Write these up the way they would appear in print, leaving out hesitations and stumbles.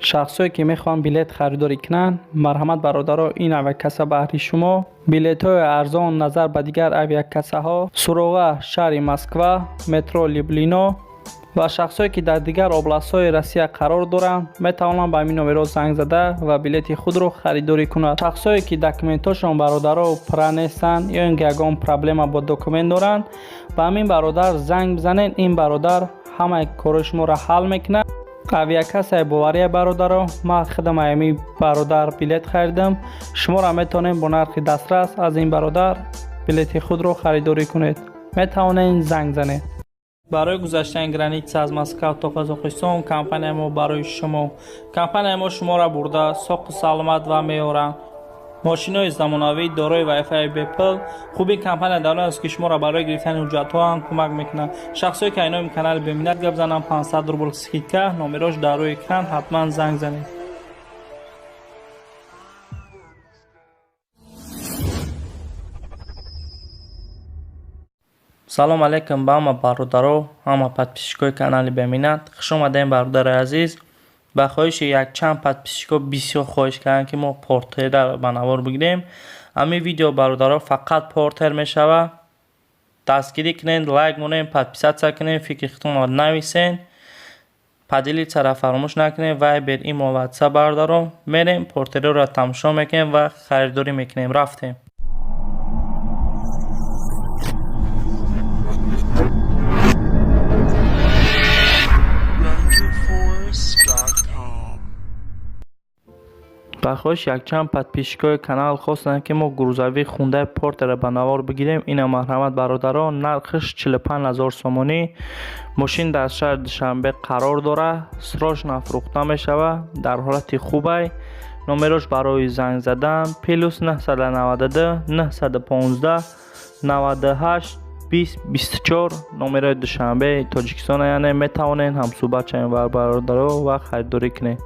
Шахсое ки мехоҳанд билет харидорӣ кунанд, марҳамат бародаро, ин авиакасса баҳри шумо. Билетҳои арзон назар ба дигар авиакассаҳо. Суроға шаҳри Москва, метро Люблино. Ва шахсое ки дар дигар областҳои Россия қарор доранд, метавонанд ба ҳамин номерҳо занг зада ва билети худро харидорӣ кунанд. Шахсое ки документҳошон бародаро пурра нестанд ё ин ки ягон проблема бо документ доранд, ба ҳамин бародар занг бизанед. Ин бародар ҳамаи корҳои шуморо ҳал мекунад. Авиакассаи бовария бародаро, ман худам ҳамин бародар билет харидам. Шуморо метавонед бо нархи дастрас аз ин бародар билети худро харидорӣ кунед. Метавонед занг занед. Барои гузаштани граница аз Москва то Қазоқистон компанияи мо барои шумо. Компанияи мо шуморо бурда соқу саломат ва меоранд. Мошинои замонавӣ дорои вайфай бепул. Хуби компания дар он аст ки шуморо барои гирифтани ҳуҷҷатҳо ҳам кӯмак мекунад. Шахсое ки айноми канали Беминнат гап зананд, 500 рубл скидка, номерош дар рӯи экран, ҳатман занг занед. Салом алейкум ба ҳама бародаро, ҳама подписчикои канали Беминнат. Хуш омадем бародари азиз. Ба хоҳиши якчанд подписчико бисёр хоҳиш карданд, ки мо портера ба навор бигирем. Ҳамин видео бародаро фақат портер мешавад. Дастгирӣ кунед, лайк монед, подписаться кунед, фикри худтонро нависед. Поделиться-ро фаромӯш накунед. Вайбер, имо, ватсап бародаро. Мерем портероро тамошо мекунем ва харидорӣ мекунем. Рафтем. Ба хоҳиши якчанд подписчикои канал хостанд, ки мо грузовик Хундай Портерро ба навор бигирем. Ина марҳамат бародаро, нархаш 45 000 сомонӣ. Мошин дар шаҳри Душанбе қарор дорад, срочно фурӯхта мешавад, дар ҳолати хубай. Номерош барои занг задан плюс 992 915 98 20 24, номерои Душанбе Тоҷикистон, яъне метавонед ҳамсӯҳбат шавед бародаро ва харидорӣ кунед.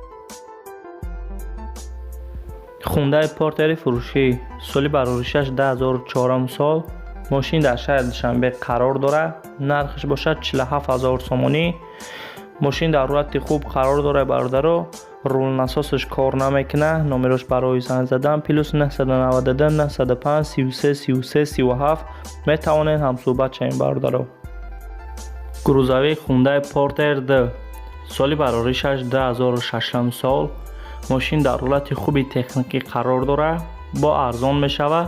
Хундай Портери фурӯшӣ, соли бароришаш 2004 сол. Мошин дар шаҳри Душанбе қарор дорад, нархаш бошад 47 000 сомонӣ. Мошин дар ҳолати хуб қарор дорад бародаро, рулнасосаш кор намекунад. Номерош барои занг задан плюс 992 905 33 33 37, метавонед ҳамсӯҳбат шавед бародаро. Грузовик Хундай Портер Д, соли бароришаш 2006 сол. Мошин дар ҳолати хуби техникӣ қарор дорад, бо арзон мешавад,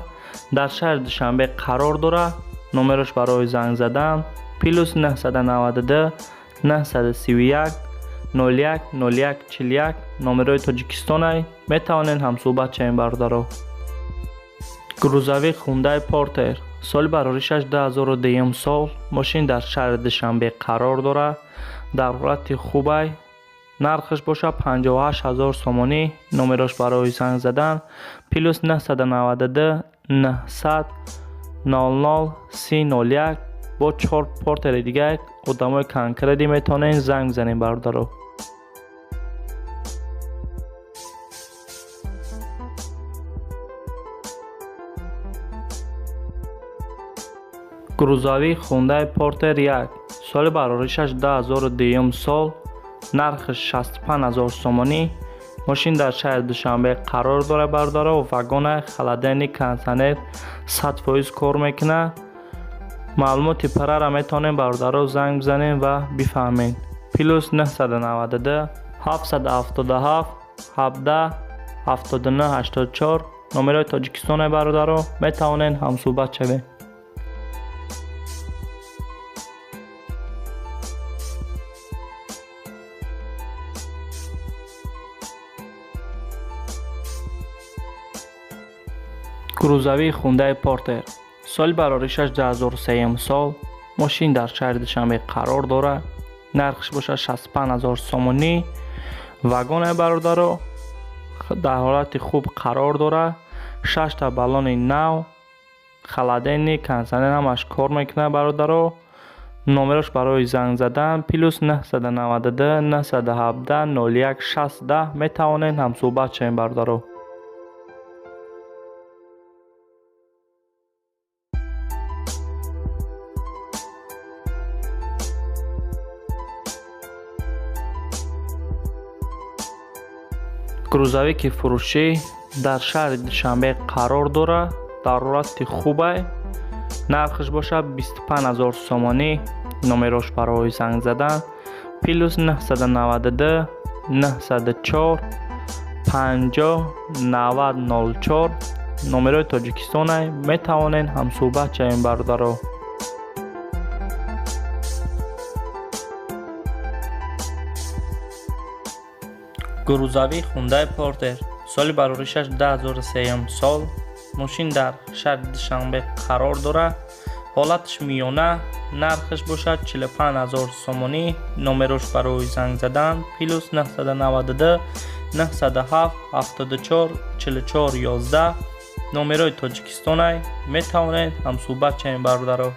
дар шаҳри Душанбе қарор дорад. Номерош барои занг задан плюс 992 931 01 01 41, номерои Тоҷикистонай, метавонед ҳамсӯҳбат шавед бародаро. Грузовик Хундай Портер, соли бароришаш 2002 сол. Мошин дар шаҳри Душанбе қарор дорад, дар ҳолати хубай. Нархаш бошад 58 000 сомонӣ. Номерош барои занг задан плюс 992 900 00 30 01. Бо чор портери дигар одамои конкретӣ метавонед занг бизанед бародаро. Грузовик Хундай Портер 1, соли бароришаш 2002 сол, нархаш 65 000 сомонӣ. Мошин дар шаҳри Душанбе қарор дорад бародаро, вагона, холодильник, кондитсионер 100% кор мекунад. Маълумоти пурраро метавонед бародаро занг бизанед ва бифаҳмед. Плюс 992 777 17 79 84, номерои Тоҷикистоне бародаро, метавонед ҳамсӯҳбат шавед. Грузовик Хундай Портер, соли бароришаш 2003 сол. Мошин дар шаҳри Душанбе қарор дорад, нархаш бошад 65 000 сомонӣ. Вагоне бародаро, дар ҳолати хуб қарор дорад, шашта баллони нав, холодильник, кондитсионер ҳамаш кор мекунад бародаро. Номерош барои занг задан плюс 992 917 01 60, метавонед ҳамсӯҳбат шавед бародаро. Грузовики фурӯшӣ дар шаҳри Душанбе қарор дорад, дар ҳолати хубай, нархаш бошад 25 0 сомонӣ. Номерош барои занг задан плюс 992 904 50 90 04, номерои Тоҷикистонай, метавонед ҳамсӯҳбат шавем, бародаро. Грузовик Хундай Портер, соли бароришаш 2003 сол, мошин дар шаҳри Душанбе қарор дорад, ҳолаташ миёна, нархаш бошад 45 0 сомонӣ. Номерош барои занг задан плюс 992 907 74 44 11, номерои Тоҷикистонай, метавонед ҳамсӯҳбат шавем, бародаро.